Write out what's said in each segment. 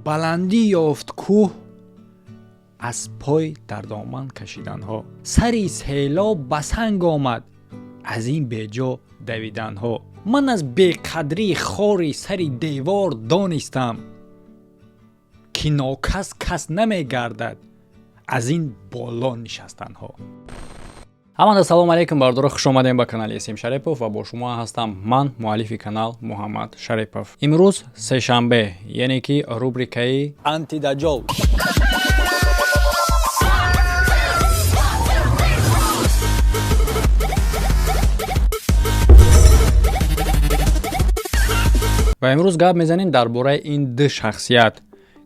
Баландӣ ёфт кӯҳ аз пой дар доман кашиданҳо, сари селоб ба санг омад аз ин беҷо давиданҳо. Ман аз беқадрии хори сари девор донистам, ки нокас кас намегардад аз ин боло нишастанҳо. Ҳамада салому алейкум, бардоро, хуш омадем ба канали Эсим Шарипов ва бо шумо ҳастам ман, муаллифи канал Муҳаммад Шарипов. Имрӯз сешанбе, яъне ки рубрикаи Антидаҷол. Ва имрӯз гап мезанем дар бораи ин ду шахсият,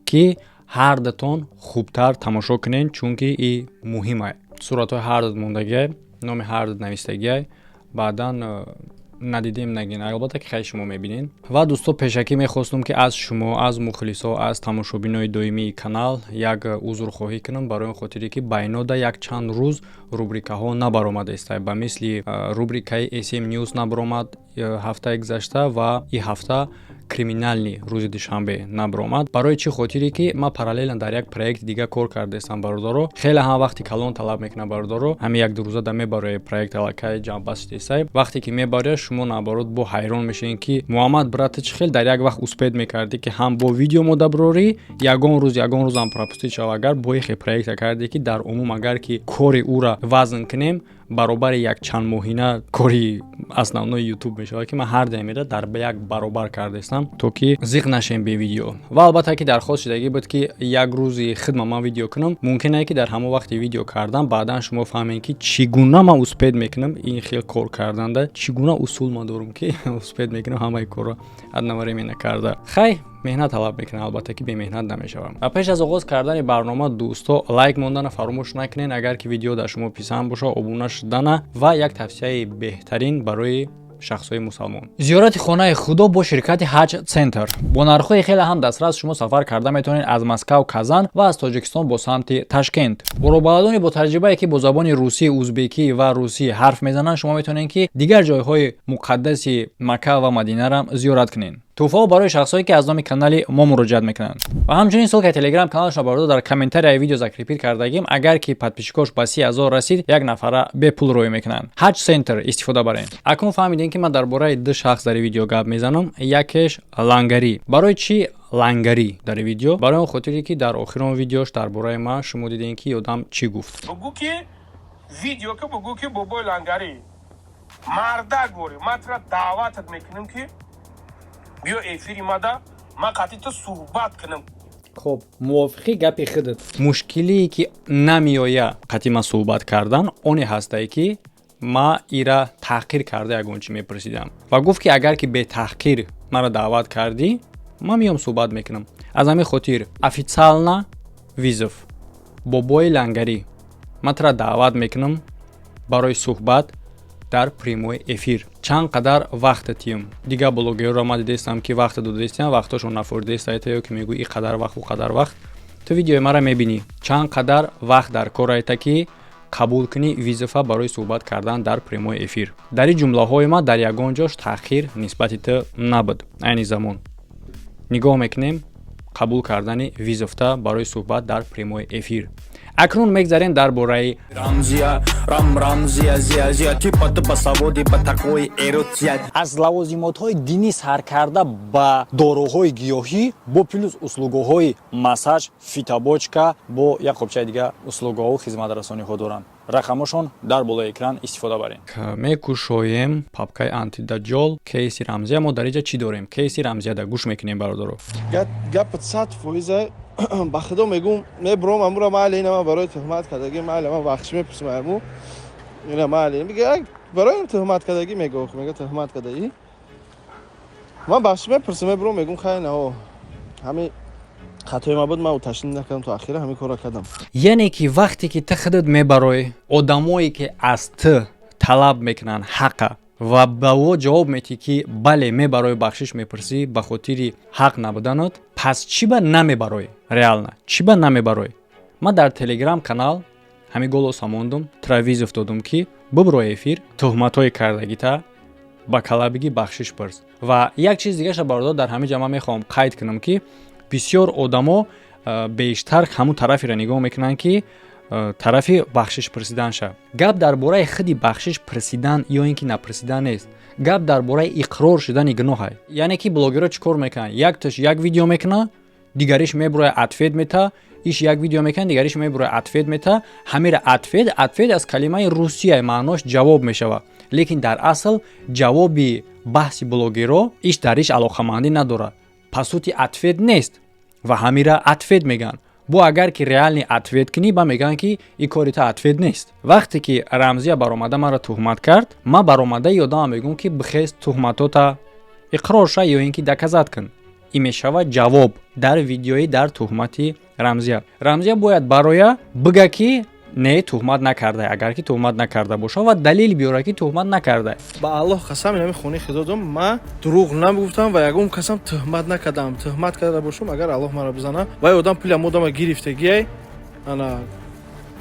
ки ҳардатон хубтар тамошо кунед, чунки и муҳима. Суратҳои ҳардат мондагиай, номи ҳардат навистагиай, баъдан надидем нагин. Албатта ки хеле шумо мебинед. Ва дӯсто, пешакӣ мехостум, ки аз шумо, аз мухлисо, аз тамошобинои доимии канал як узрхоҳӣ кунам, барои он хотире ки байнода як чанд рӯз рубрикаҳо набаромадааст. Ба мисли рубрикаи SM News набаромад ҳафтаи гузашта ва и ҳафта криминални рӯзи душанбе набаромад. Барои чӣ хотире ки ман параллельно дар як проекти дига кор кардаистам, бародаро. Хеле ҳам вақти калон талаб мекунам, бародаро. Ҳамин як ду рӯза да мебароя проект, аллакай ҷамъбаст шудисай. Вақте ки мебароя, шумо наоборот бо ҳайрон мешавед, ки Муҳаммад, брат, чӣ хел дар як вақт успеть мекардӣ, ки ҳам бо видео мода бирорӣ, ягон рӯз, ягон рӯзам пропустить шава, агар бо ихе проекта кардӣ, ки дар умум агар ки кори ӯра вазн кунем, баробари як чанд моҳина кори основной ютуб мешавад, ки ман ҳар дамира дар як баробар кардаистам, то ки зиқ нашем бе видео. Ва албатта ки дархост шудагӣ буд, ки як рӯзи хидма ман видео кунам. Мумкин е ки дар ҳамон вақти видео кардан баъдан шумо фаҳмед, ки чӣ гуна ман успеть мекунам ин хел кор карданда, чӣ гуна усул ман дорам, ки успеть мекунам ҳамаи корро одновременно карда. Хай, меҳнат талаб мекунам, албатта ки бемеҳнат намешавам. Ва пеш аз оғоз кардани барнома, дӯсто, лайк мондана фаромӯш накунед, агар ки видео дар шумо писанд боша, обуна шудана ва як тавсияи беҳтарин барои шахсҳои мусалмон: зиёрати хонаи Худо бо ширкати Ҳаҷ Центр. Бо нархҳои хеле ҳам дастрас шумо сафар карда метавонед аз Москав, Казан ва аз Тоҷикистон бо самти Ташкент. Бо роҳбаладони бо таҷрибае, ки бо забони русӣ, узбекӣ ва русӣ ҳарф мезананд, шумо метавонед, ки дигар ҷойҳои муқаддаси Макка ва Мадинара зиёрат кунед. Тӯҳфаҳо барои шахсҳое, ки аз номи канали мо муроҷиат мекунанд. Ва ҳамчунин ссылкаи телеграм каналашро, бародар, дар комментарияи видео закрепить кардагим. Агар ки подписчикош ба 30 000 расид, як нафара бепул рӯй мекунанд. Ҳаҷ Центр истифода барем. Акнун фаҳмидем, ки ман дар бораи ду шахс дар видео гап мезанам. Якеш Лангарӣ. Барои чӣ Лангарӣ дар видео? Барои он хотире ки дар охирон видеош дар бораи ман шумо дидем, ки одам чӣ гуфт. Бугӯ, ки видео ки бугӯ, ки бобои Лангарӣ, мардак борӣ, ман тура даъватат мекунем, ки биё эфири мада, ман қатъи ту суҳбат кунам. Хоб, мувофиқи гапи худат, мушкилие ки намеоя қатъи ман суҳбат кардан, оне ҳастае, ки ма ира таҳқир карда ягон чӣ мепурсидам. Ва гуфт, ки агар ки бетаҳқир маро даъват кардӣ, ман меом, суҳбат мекунам. Аз ҳамин хотир официально вызов: бобои Лангарӣ, ман тура даъват мекунам барои суҳбат дар прямой эфир. Чанд қадар вақта тиём? Дигар блогерро ман дидестам, ки вақта додастиям, вақтошон нафурдеста, ё ки мегӯ и қадар вақт, ӯ қадар вақт. Ту видеои мара мебинӣ, чанд қадар вақт дар кор айта, ки қабул кунӣ вызова барои суҳбат кардан дар прямой эфир? Дар ин ҷумлаҳои ман дар ягон ҷош таъхир нисбати ту набуд. Айни замон нигоҳ мекунем қабул кардани вызовта барои суҳбат дар прямой эфир. Акнун мегзарем дар бораи Рамзия, рам рамзия, зия зия, типа типа саводи ба такои эротия. Аз лавозимотҳои динӣ сар карда ба доруҳои гиёҳӣ, бо плюс услугоҳои массаж, фитобочка, бо як қопчаи дига услугоҳу хизматрасониҳо доранд. Рақамошон дар болои экран, истифода барем. Мекушоем папкаи Антидаҷол, кейси Рамзия. Мо дар инҷа чӣ дорем? Кейси Рамзияда гӯш мекунем, бародаро. Гапат 100%. Ба худо мегум, мебуром амура, майли, ина ман барои туҳмат кардагӣ, майли, ман бахшиш мепурсам аму ина, майли, мега, барои туҳмат кардагӣ, мега, мега, туҳмат кардагӣ, ман бахшиш мепурсам, мебуром, мегум, хай, нао, ҳами хатои ма буд, ман уташнӣ накардам, то ахира ҳамин корро кардам. Яъне ки вақте ки ту худат мебароӣ, одамое ки аз ту талаб мекунанд ҳақа ва ба ӯ ҷавоб метиҳӣ, ки бале, мебарои, бахшиш мепурсӣ ба хотири ҳақ набуданат, пас чӣ ба намебароӣ? Реально, чӣ ба намебароӣ? Ман дар телеграм канал ҳамин голоса мондум, тра вызов додум, ки бубро эфир, туҳматҳои кардагита ба калабигӣ, бахшиш пурс. Ва як чиз дигаша, бародар, дар ҳамин ҷа ман мехоҳам қайд кунам, ки Бисёр одамо бештар ҳамун тараферо нигоҳ мекунанд, ки тарафи бахшиш пурсидан ша. Гап дар бораи худи бахшиш пурсидан ё ин ки напурсидан нест, гап дар бораи иқрор шудани гуноҳай. Яъне ки блогерҳо чӣ кор мекунанд? Якташ як видео мекуна, дигариш мебурояд, ответ мета. Иш як видео мекунад, дигариш мебурояд, ответ мета. Ҳамира ответ. Ответ аз калимаи русия, маънош ҷавоб мешавад, лекин дар асл ҷавоби баҳси блогерҳо иш дар иш алоқамандӣ надорад. По сути, ответ нест ва ҳамира ответ мегӯянд. Бо агар ки реальный ответ кунӣ, ба мегӯянд, ки ин кори та ответ нест. Вақте ки Рамзия баромада маро туҳмат кард, ман баромада ёдама мегӯм, ки бихез, туҳматота иқрор ша ё ин ки доказать кун. Ин мешавад ҷавоб дар видеои дар туҳмати Рамзия. Рамзия бояд бароя бига, ки не, туҳмат накарда. Агар ки туҳмат накарда боша ва далел биёра, ки туҳмат накарда. Ба Аллоҳ қасам, инами хонаи худо дом, ман дурӯғ нагуфтам ва ягон касам туҳмат накардам. Туҳмат карда бошам, агар Аллоҳ маро бизана. Вай одам пули одама гирифтагиай, ана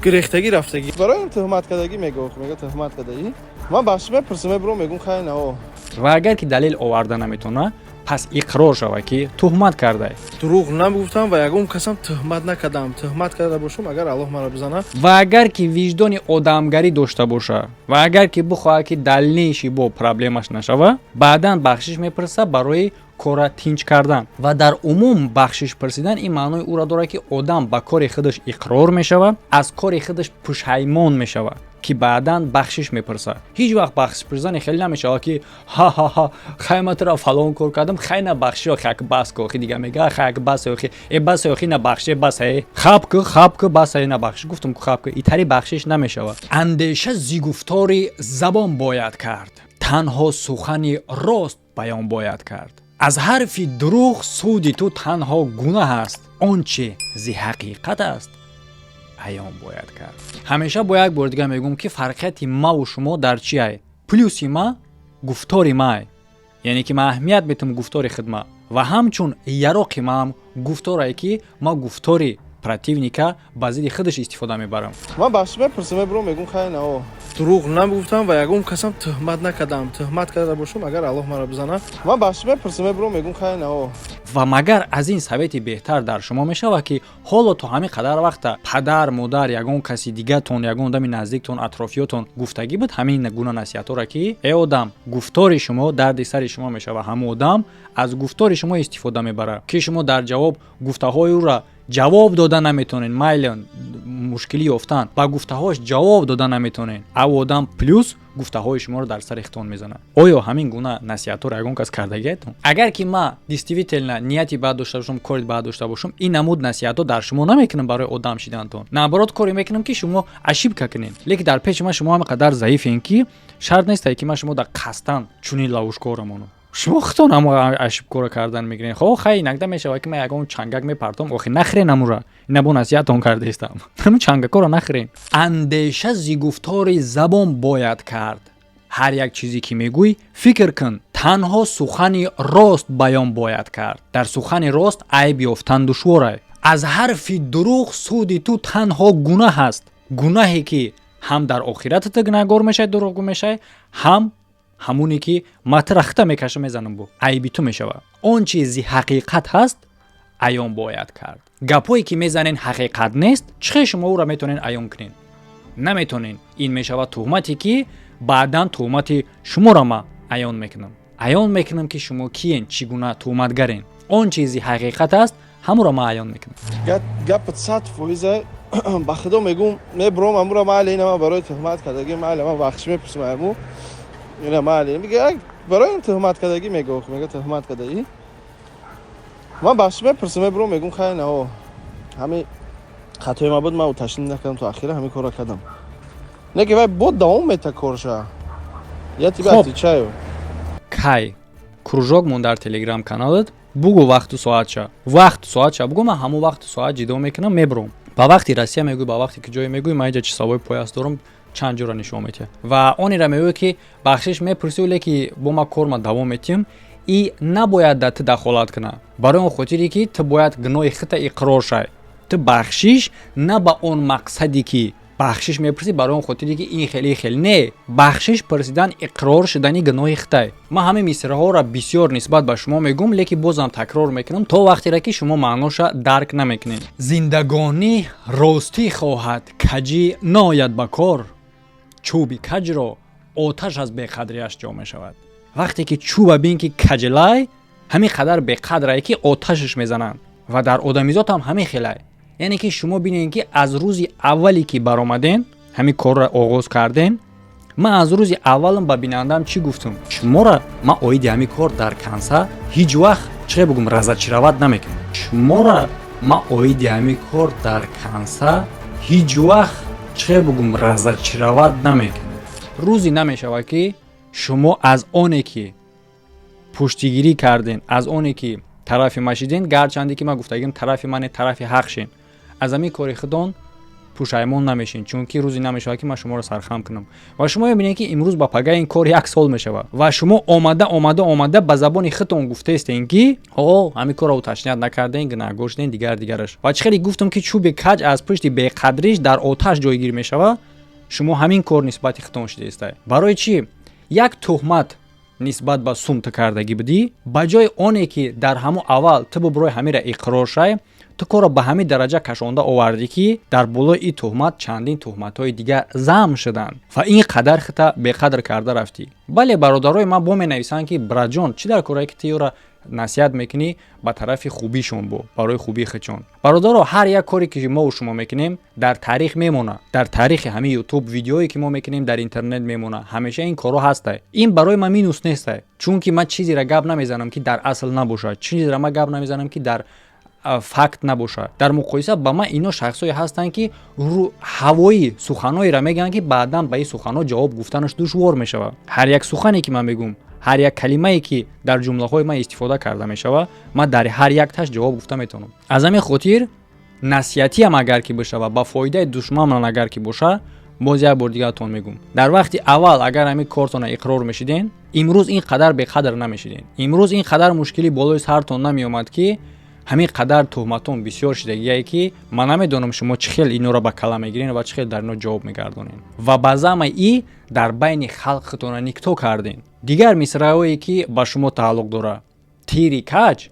гирехтагӣ, рафтагӣ. Барои ин туҳмат кардагӣ мега, туҳмат кардаӣ. Ман бахшиш мепурсам, мебурам, мегум: хай, нао. Ва агар ки далел оварда наметавона, пас иқрор шава, ки туҳмат кардай. Дурӯғ нагуфтам ва ягон касам туҳмат накардам. Туҳмат карда бошам, агар Аллоҳ маро бизана. Ва агар ки виҷдони одамгарӣ дошта боша ва агар ки бихоҳад, ки дальнейший бо проблемаш нашава, баъдан бахшиш мепурса барои кора тинч кардан. Ва дар умум бахшиш пурсидан ин маънои ӯро дорад, ки одам ба кори худаш иқрор мешавад, аз кори худаш пушаймон мешавад, ки баъдан бахшиш мепурсад. Ҳеҷ вақт бахшиш пурсидани хеле намешавад, ки ҳа-ҳа-ҳа, хай, ма туро фалон кор кардам, хай, на бахши, охи, ак бас ку, охи. Дига мега: хай, ак бас, охи, э, бас, охи, на бахши, бас, э, хаб ку, хаб ку, бас, э, на бахши, гуфтам ку, хаб ку. Итари бахшиш намешавад. Андеша зи гуфтори забон бояд кард, танҳо сухани рост баён бояд кард. Аз ҳарфи дурӯғ суди ту танҳо гунаҳ аст, он че зи ҳақиқат аст, аён бояд кард. Ҳамеша бо як бори дига мегӯм, ки фарқияти маву шумо дар чи ай? Плюси ма гуфтори май, яъне ки ман аҳамият метам гуфтори хидма ва ҳамчун яроқи маам гуфторае, ки ма гуфтори противника ба зидди худаш истифода мебарам. Ман бахшиш мепурсам, мебурам, мегум: хай, нао. Дурӯғ нагуфтам ва ягон касам туҳмат накардам. Туҳмат карда бошам, агар Аллоҳ маро бизана. Ман бахшиш мепурсам, мебурам, мегум: хай, нао. Ва магар аз ин совети беҳтар дар шумо мешавад, ки ҳоло то ҳамин қадар вақта падар, модар, ягон каси дигатон, ягон одами наздиктон, атрофиётон гуфтагӣ буд ҳамин гуна насиҳатҳоро, ки э одам, гуфтори шумо дарди сари шумо мешавад, ҳамон одам аз гуфтори шумо истифода мебарад, ки шумо дар ҷавоб гуфтаҳои ӯра ҷавоб дода наметонед, майли мушкилӣ ёфтан, ба гуфтаҳош ҷавоб дода наметонед, ав одам плюс гуфтаҳои шуморо дар сари хитон мезанад? Оё ҳамин гуна насиҳатҳоро ягон кас кардагиятон? Агар ки ман действительно нияти бад дошта бошам, кори бад дошта бошам, ин намуд насиҳатҳо дар шумо намекунам барои одам шидантон. Наоборот, коре мекунам, ки шумо ошибка кунед. Лекин дар пеши ман шумо ҳама қадар заифем, ки шарт нестае, ки ман шумо дар қасдан чунин ловушкаҳоро монам. Шумо худтон ҳамо ошибкаро кардан мегиред. Хо, хай, инакда мешавад, ки ман ягон чангак мепартом. Охи, нахӯрен амура, ина бо насиҳатон кардаистам, ҳамн чангакҳоро нахӯрен. Андеша зи гуфтори забон бояд кард, ҳар як чизе ки мегӯй, фикр кун, танҳо сухани рост баён бояд кард. Дар сухани рост айб ёфтан душворай. Аз ҳарфи дурӯғ суди ту танҳо гунаҳ аст, гунаҳе ки ҳам дар охиратат гунаҳгор мешавӣ, дурӯғгӯ мешавӣ, ҳам ҳамоне ки матрахта мекаша, мезанам, бо айби ту мешавад. Он чизи ҳақиқат ҳаст, аён бояд кард. Гапҳое ки мезанен, ҳақиқат нест, чӣ хел шумо ӯро метавонед аён кунед? Наметонед. Ин мешавад туҳмате, ки баъдан туҳмати шуморо ма аён мекунам, аён мекунам, ки шумо киен, чӣ гуна туҳматгарен. Он чизи ҳақиқат аст, ҳамуро ма аён мекунам. Гапат 100%. Ба худо мегум, мебурам, амура майли, ина ман барои туҳмат кардагӣ, майли, ман бахшиш мепурсам. Аму ина майли, мега, барои ин туҳмат кардагӣ, мега, туҳмат кардаӣ. Ман бахшиш мепурсам, мебурам, мегум: хай, нао, ҳами хатои ма буд, ман уташнӣ накардам, то ахира ҳамин корро кардам. Не ки вай бо давом мета корша, я тебе отвечаю. Кай кружок мон дар Телеграм каналат бугу, вақту соатша, вақту соатша бугу, ман ҳамон вақту соат ҷидо мекунам, мебурам. Ба вақти Россия мегӯй, ба вақте ки ҷое мегӯй, ман иҷа часовой пояс дорам, чанд ҷоро нишон метиҳам. Ва онеро мегӯй, ки бахшиш мепурсӣ, оле ки бо ма корма давом метиҳам, и набояд да ту дахолат куна, барои он хотире ки ту бояд гуноҳи худта иқрор шай. Ту бахшиш на ба он мақсаде ки Бахшиш мепурсӣ барои он хотире, ки ин хеле хел не, бахшиш пурсидан иқрор шудани гуноҳи хитай. Ман ҳамин мисраҳоро бисёр нисбат ба шумо мегӯм, лекин бозам такрор мекунам, то вақтере ки шумо маъноша дарк намекунед. Зиндагонӣ ростӣ хоҳад, каҷӣ нояд ба кор. Чӯби каҷро оташ аз беқадриаш ҷо мешавад. Вақте ки чӯба бин, ки каҷлай, ҳамин қадар беқадрае, ки оташаш мезананд, ва дар одамизод ҳам ҳамин хелай. Яъне ки шумо бинед, ки аз рӯзи аввале ки баромаден, ҳамин корро оғоз карден, ман аз рӯзи аввалам ба бинандаам чӣ гуфтам? Шуморо ман оиди ҳамин кор дар канса ҳеҷ вақт, чӣ бугум, разочаровать намекунам. Шуморо ман оиди ҳамин кор дар канса ҳеҷ вақт, чӣ бугум, разочаровать намекунам. Рӯзе намешавад, ки шумо аз оне ки пуштигирӣ карден, аз оне ки тарафи ма шиден, гарчанде ки ман гуфтагим, тарафи мане, тарафи ҳақ шен, аз ҳамин кори худон пушаймон намешин, чунки рӯзе намешавад, ки ман шуморо сархам кунам. Ва шумо мебинед, ки имрӯз ба пага ин кор як сол мешавад ва шумо омада, омада, омада ба забони худтон гуфтаестен, ки о ҳамин корро уточнять накарден, гунаҳгор шуден, дигар дигараш. Ва чӣ хеле гуфтам, ки чӯби каҷ аз пушти беқадриш дар оташ ҷойгир мешавад, шумо ҳамин кор нисбати худтон шудаестай. Барои чӣ як туҳмат нисбат ба сум ту кардагӣ будӣ, ба ҷои оне ки дар ҳамон аввал ту буброи ҳамира иқрор шай, ту корро ба ҳамин дараҷа кашонда овардӣ, ки дар болои ин туҳмат чандин туҳматҳои дигар зам шуданд ва ин қадар хита беқадр карда рафтӣ. Бале, бародарои ман бо менависанд, ки браҷон, чӣ дар корае, ки ту ёра насиҳат мекунӣ, ба тарафи хубишон, бо барои хубии худшон. Бародаро, ҳар як коре ки мову шумо мекунем, дар таърих мемонад. Дар таърихи ҳамин Ютуб видеое ки мо мекунем, дар интернет мемонад. Ҳамеша ин корҳо ҳастай. Ин барои ман минус нестай, чунки ман чизеро гап намезанам, ки дар асл набошад, чизеро ман гап намезанам, ки дар факт набошад. Дар муқоиса ба ман ино шахсое ҳастанд, ки ҳавоӣ суханҳоеро мегӯянд, ки баъдан ба ин суханҳо ҷавоб гуфтанаш душвор мешавад. Ҳар як сухане ки ман мегӯм, ҳар як калимае ки дар ҷумлаҳои ман истифода карда мешавад, ман дар ҳар якташ ҷавоб гуфта метавонам. Аз ҳамин хотир насиҳатиам агар ки бишавад, ба фоидаи душманман агар ки боша, боз як бор дигаратон мегӯм: дар вақти аввал агар ҳамин кортона иқрор мешиден, имрӯз ин қадар беқадр намешиден, имрӯз ин қадар мушкилӣ болои сартон намеомад, ки ҳамин қадар туҳматон бисёр шидагие, ки ман намедонам, шумо чӣ хел инора ба кала мегирен ва чӣ хел дар ино ҷавоб мегардонен. Ва ба замаи и дар байни халқ худтона никто карден. Дигар мисраҳое ки ба шумо тааллуқ дорад: тири каҷ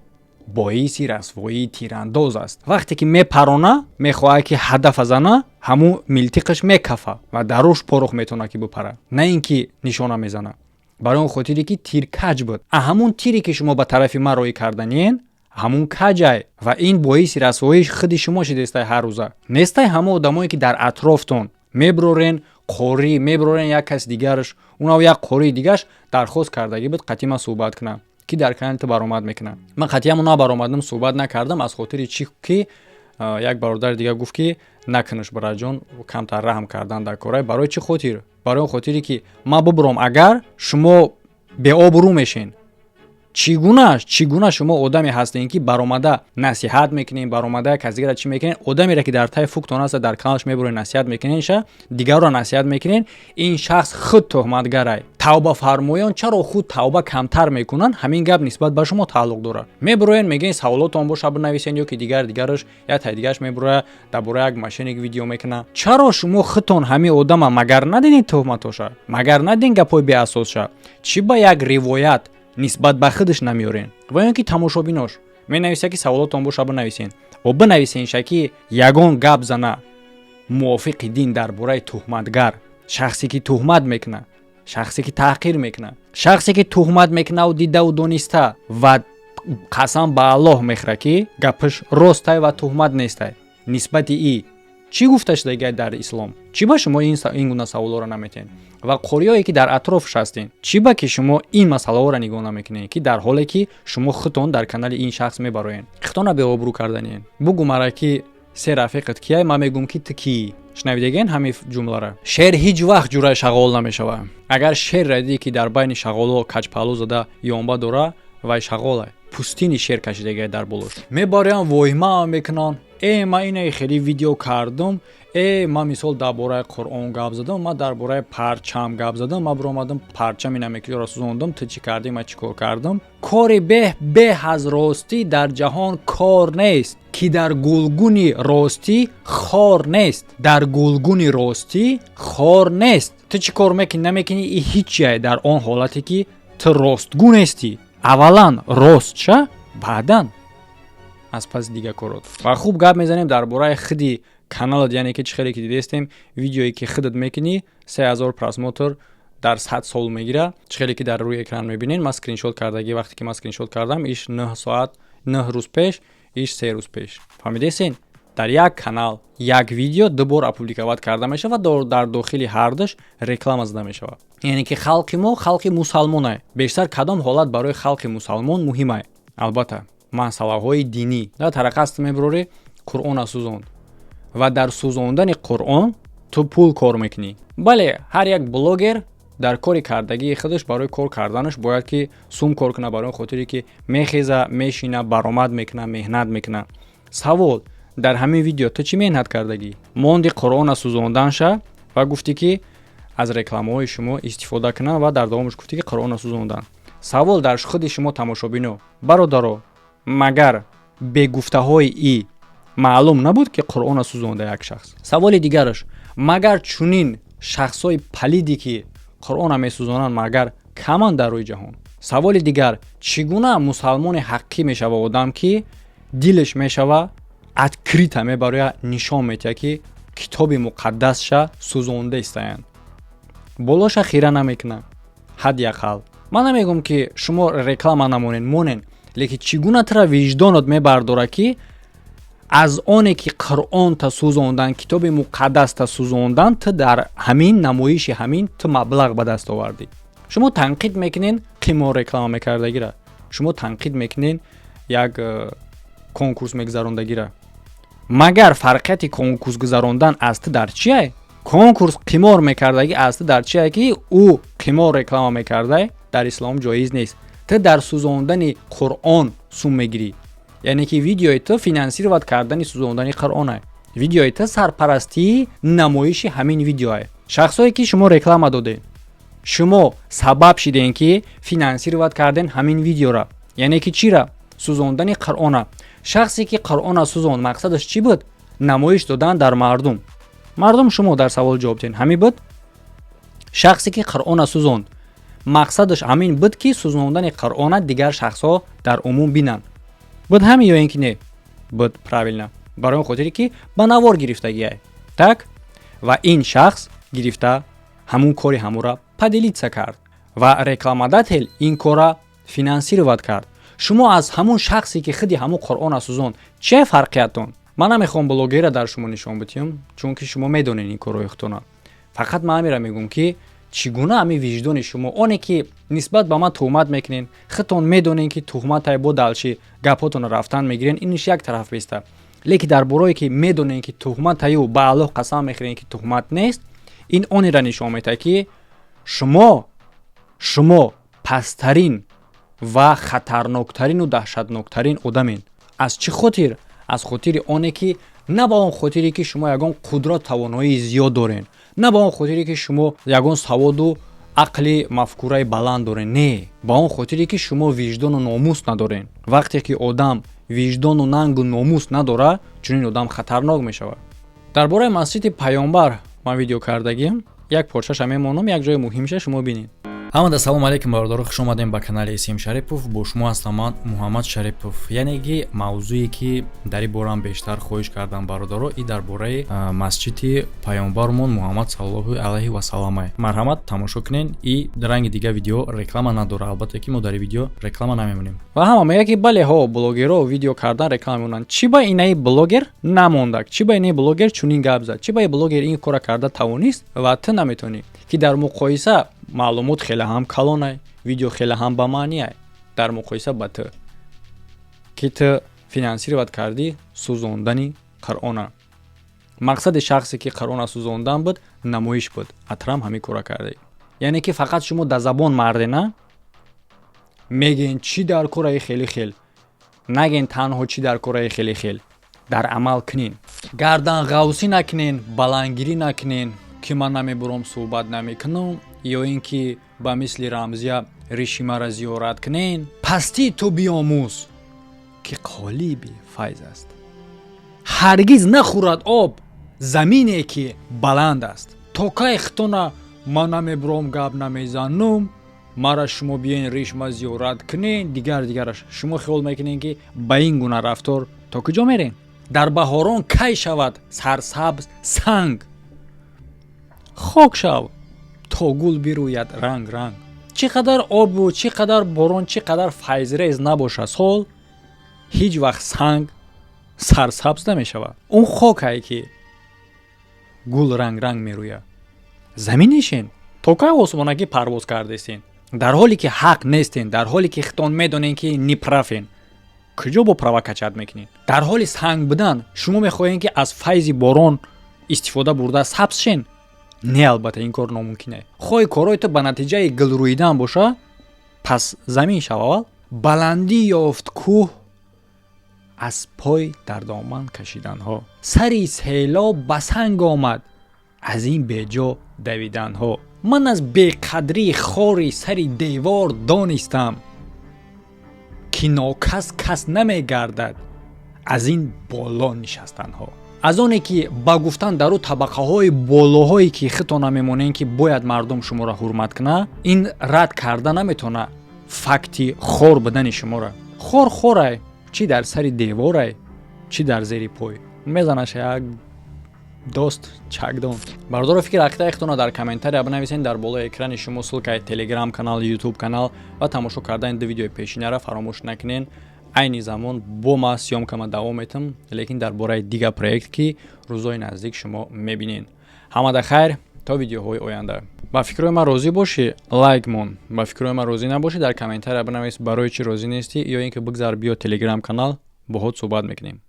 боиси расвоии тирандоз аст. Вақте ки мепарона, мехоҳад, ки ҳадафа зана, ҳамун милтиқаш мекафа ва дар рӯш порох метавонад, ки бипара, на ин ки нишона мезана, барои он хотире ки тир каҷ буд. А ҳамун тире ки шумо ба тарафи ман роҳӣ карданиен, ҳамун каҷай ва ин боиси расвоии худи шумо шидестай. Ҳар рӯза нестай, ҳамон одамое ки дар атрофтон меброрен, қорӣ меброрен, як каси дигараш, унав як қории дигараш дархост кардагӣ буд, қатъи ман суҳбат кунам, ки дар канали ту баромад мекунам. Ман қатъиамо набаромадам, суҳбат накардам. Аз хотири чӣ? Ки як бародари дигар гуфт, ки накунаш, бараҷон, камтар раҳм кардан дар корай. Барои чӣ хотир? Барои он хотире ки ман бубуром, агар шумо беобрӯ мешен. Чӣ гуна, чӣ гуна шумо одаме ҳастем, ки баромада насиҳат мекунем, баромада кас дигарра чӣ мекунем, одамере ки дар таи фуктон аста, дар каналаш мебурен, насиҳат мекунен, ша дигарро насиҳат мекунен. Ин шахс худ тӯҳматгарай. Тавбафармоён чаро худ тавба камтар мекунанд? Ҳамин гап нисбат ба шумо тааллуқ дорад. Мебуроен, мегӯен, саволотон боша, бинависен ё ки дигар дигараш. Як тай дигараш мебурояд, дар бораи як мошенник видео мекунад. Чаро шумо худтон ҳамин одама магар надидед тӯҳматоша, магар надидед гапҳои беасосша? Чӣ ба як ривоят нисбат ба худаш намеорен? Ва ё ин ки тамошобинош менависа, ки саволотон боша, бинависен. О, бинависенша, ки ягон гап зана мувофиқи дин дар бораи туҳматгар, шахсе ки туҳмат мекунад, шахсе ки таҳқир мекунад, шахсе ки туҳмат мекунаву дидаву дониста ва қасам ба Аллоҳ мехӯрад, ки гапаш ростай ва туҳмат нестай, нисбати и чӣ гуфта шудагиай дар ислом? Чӣ ба шумо ин гуна саволҳоро наметиҳед? Ва қориёе ки дар атрофш ҳастед, чӣ ба ки шумо ин масъалаҳоро нигоҳ намекунед, ки дар ҳоле ки шумо худтон дар канали ин шахс мебароед, худтонро беобрӯ карданиен? Бугӯ мара, ки се рафиқат кияй, ман мегӯм, ки ту кии. Шунавидагиен ҳамин ҷумлара? Шер ҳеҷ вақт ҷураи шағол намешавад. Агар шерра дидӣ, ки дар байни шағолҳо каҷпаҳлӯ зада ёнба дора, вай шағолай, пӯстини шер кашидагиай дар болош. Мебарян, воҳима мекунанд. Ма инаи хеле видео кардам, ма мисол дар бораи Қуръон гап задам, ма дар бораи парчам гап задам, ма биромадам, парчами намекиро сӯзондам. Ту чӣ кардӣ? Ма чӣ кор кардам? Кори беҳ беҳ аз ростӣ дар ҷаҳон кор нест, ки дар гулгуни ростӣ хор нест, дар гулгуни ростӣ хор нест. Ту чӣ кор мекунӣ, намекунӣ, и ҳичие. Дар он ҳолате ки ту ростгӯ нестӣ, аввалан рост ша, баъдан аз паси дигар корот. Ва хуб, гап мезанем дар бораи худи каналат, яъне ки чӣ хеле ки дидестем, видеое ки худат мекунӣ, 3000 просмотр дар 100 сол мегира. Чӣ хеле ки дар рӯи экран мебинед, ман скриншот кардагӣ. Вақте ки ман скриншот кардам, иш 9 соат 9 рӯз пеш, иш 3 рӯз пеш. Фаҳмидесен? Дар як канал як видео ду бор опубликовать карда мешавад, дар дохили ҳардуш реклама зада мешавад. Яъне ки халқи мо халқи мусалмонае. Бештар кадом ҳолат барои халқи мусалмон муҳимае? Албатта, масъалаҳои динӣ. Да тарақаст мебурорӣ, Қуръона сӯзонд ва дар сӯзондани Қуръон ту пул кор мекунӣ. Бале, ҳар як блогер дар кори кардагии худаш барои кор карданаш бояд ки сум кор кунад, барои он хотире ки мехеза, мешина, баромад мекуна, меҳнат мекуна. Савол: дар ҳамин видео ту чӣ меҳнат кардагӣ? Монди Қуръона сӯзонданша ва гуфтӣ, ки аз рекламаҳои шумо истифода кунам, ва дар давомаш гуфтӣ, ки Қуръона сӯзондан. Савол дар худи шумо, тамошобино, бародаро: магар бегуфтаҳои и маълум набуд, ки Қуръона сӯзонда як шахс? Саволи дигараш: магар чунин шахсҳои палиде, ки Қуръона месӯзонанд, магар каманд дар рӯи ҷаҳон? Саволи дигар: чӣ гуна мусалмони ҳақиқӣ мешава одам, ки дилаш мешава, открыто мебароя, нишон метиҳад, ки китоби муқаддасша сӯзонда истаянд, болоша хира намекунад? Ҳадди ақал ман намегӯм, ки шумо реклама намонед, монен, лекин чӣ гуна тура виҷдонот мебардорад, ки аз оне ки Қуръонта сӯзондан, китоби муқаддаста сӯзондан, ту дар ҳамин намоиши ҳамин ту маблағ ба даст овардӣ? Шумо танқид мекунен қимор реклама мекардагира, шумо танқид мекунен як конкурс мегузарондагира. Магар фарқияти конкурс гузарондан аз ту дар чие? Конкурс қимор мекардагӣ аз ту дар чие, ки ӯ қимор реклама мекардай, дар ислом ҷоиз нест? Ту дар сӯзондани Қуръон сум мегирӣ, яъне ки видеои ту финансировать кардани сӯзондани Қуръона, видеои ту сарпарастии намоиши ҳамин видеое. Шахсое ки шумо реклама додед, шумо сабаб шидем, ки финансировать карден ҳамин видеора, яъне ки чира? Сӯзондани Қуръона. Шахсе ки Қуръона сӯзонд, мақсадаш чӣ буд? Намоиш додан дар мардум. Мардум, шумо дар савол ҷавоб диҳед: ҳамин буд? Шахсе ки Қуръона сӯзонд, мақсадаш ҳамин буд, ки сӯзондани Қуръона дигар шахсҳо дар умум бинанд? Буд ҳамин ё ин ки не буд? Правильно, барои он хотире ки ба навор гирифтагиай, так. Ва ин шахс гирифта ҳамун кори ҳамура поделиться кард ва рекламодатель ин кора финансировать кард. Шумо аз ҳамун шахсе, ки худи ҳамун Қуръона сӯзонд, че фарқиятон? Ман намехоҳам блогера дар шумо нишон бидиҳам, чунки шумо медонед ин корҳои худтона. Фақат ман ҳамира мегӯм, ки чӣ гуна ҳамин виҷдони шумо, оне ки нисбат ба ман туҳмат мекунед, худтон медонед, ки туҳматай, бо далчи гапҳотонро рафтан мегирен, иниш як тараф беста. Лекин дар борое ки медонед, ки туҳматаю ба Аллоҳ қасам мехӯред, ки туҳмат нест, ин онеро нишон медиҳад, ки шумо пасттарин ва хатарноктарину даҳшатноктарин одамед. Аз чӣ хотир? Аз хотири оне ки на ба он хотире ки шумо ягон қудрат, тавоноии зиёд доред, на ба он хотире ки шумо ягон саводу ақли мафкураи баланд доред, не, ба он хотире ки шумо виҷдону номус надоред. Вақте ки одам виҷдону нангу номус надорад, чунин одам хатарнок мешавад. Дар бораи масҷиди Паёмбар ман видео кардагиам, як порчаша мемонам, як ҷои муҳимша шумо бинед. Ҳамада салому алейкум, бародаро, хуш омадем ба канали Исм Шарипов. Бо шумо ҳастам ман, Муҳаммад Шарипов. Яъне ки мавзӯе, ки дар ин борам бештар хоҳиш кардам, бародаро, и дар бораи масҷиди паёмбармон Муҳаммад саллаллоҳу алайҳи васаллама. Марҳамат, тамошо кунен. И ранги дига видео реклама надора. Албатта, ки мо дар видео реклама намемонем. Ва ҳама мегӯяд, ки бале, ҳо, блогерро видео кардан реклама мемонанд. Чӣ ба инаи блогер намондак? Чӣ ба инаи блогер чунин гап зад? Чӣ ба и блогер ин кора карда тавонист ва ту наметавонӣ, ки дар муқоиса маълумот хеле ҳам калонай, видео хеле ҳам ба маъниай дар муқоиса ба ту, ки ту финансировать кардӣ сӯзондани Қуръона? Мақсади шахсе, ки Қуръона сӯзондан буд, намоиш буд, атрам ҳамин кора кардӣ. Яъне ки фақат шумо дар забон марде на мегӯен, чӣ дар кораи хеле хел нагӯен, танҳо чӣ дар кораи хеле хел. Дар амал кунен, гарданғавсӣ накунен, баландгирӣ накунен, ки ман намебуром, суҳбат намекунам, ё ин ки ба мисли Рамзия ришимара зиёрат кунен. Пастии ту биомӯз, ки қолиби файз аст. Ҳаргиз нахӯрад об замине, ки баланд аст. То кай хитона ман намебуром, гап намезанум, мара шумо биёен, ришма зиёрат кунен, дигар дигараш? Шумо хиёл мекунен, ки ба ин гуна рафтор то куҷо мерен? Дар баҳорон кай шавад сарсабз санг? Хок шав, то гул бирӯяд ранг ранг. Чӣ қадар обу, чӣ қадар борон, чӣ қадар файзрез набошад сол, ҳеҷ вақт санг сарсабз намешавад. Он хокае, ки гул ранг ранг мерӯяд. Замин нишин. То кай осмонакӣ парвоз кардестен, дар ҳоле ки ҳақ нестен, дар ҳоле ки хитон медонен, ки неправ ен? Куҷо бо права качать мекунед? Дар ҳоли санг будан шумо мехоҳем, ки аз файзи борон истифода бурда сабз шен? Не, албатта, ин кор номумкин е. Хоҳи корҳои ту ба натиҷаи гулрӯидан боша, пас замин шав аввал. Баландӣ ёфт кӯҳ аз пой дар доман кашиданҳо, сари селоб ба санг омад аз ин беҷо давиданҳо. Ман аз беқадрии хори сари девор донистам, ки нокас кас намегардад аз ин боло нишастанҳо. Аз оне ки ба гуфтан дар ӯ табақаҳои болоҳое, ки хитона мемонем, ки бояд мардум шуморо ҳурмат кунад, ин рад карда наметавона факти хор будани шуморо. Хор хорай, чӣ дар сари деворай, чӣ дар зери пой мезанаш як дост чакдон. Бародаро, фикр ақидаи худтонро дар комментария бинависед. Дар болои экрани шумо ссылка и Телеграм канал, Ютуб канал ва тамошо кардани ду видеои пешинара фаромӯш накунед. Айни замон бо ма съёмка ма давом метам, лекин дар бораи дигар проект, ки рӯзои наздик шумо мебинед. Ҳамада хайр, то видеоҳои оянда. Ба фикрҳои ман розӣ бошӣ, лайк мон, ба фикрҳои ман розӣ набошӣ, дар комментария бинавис, барои чӣ розӣ нестӣ, ё ин ки бигзар, биё Телеграм канал, боҳот суҳбат мекунем.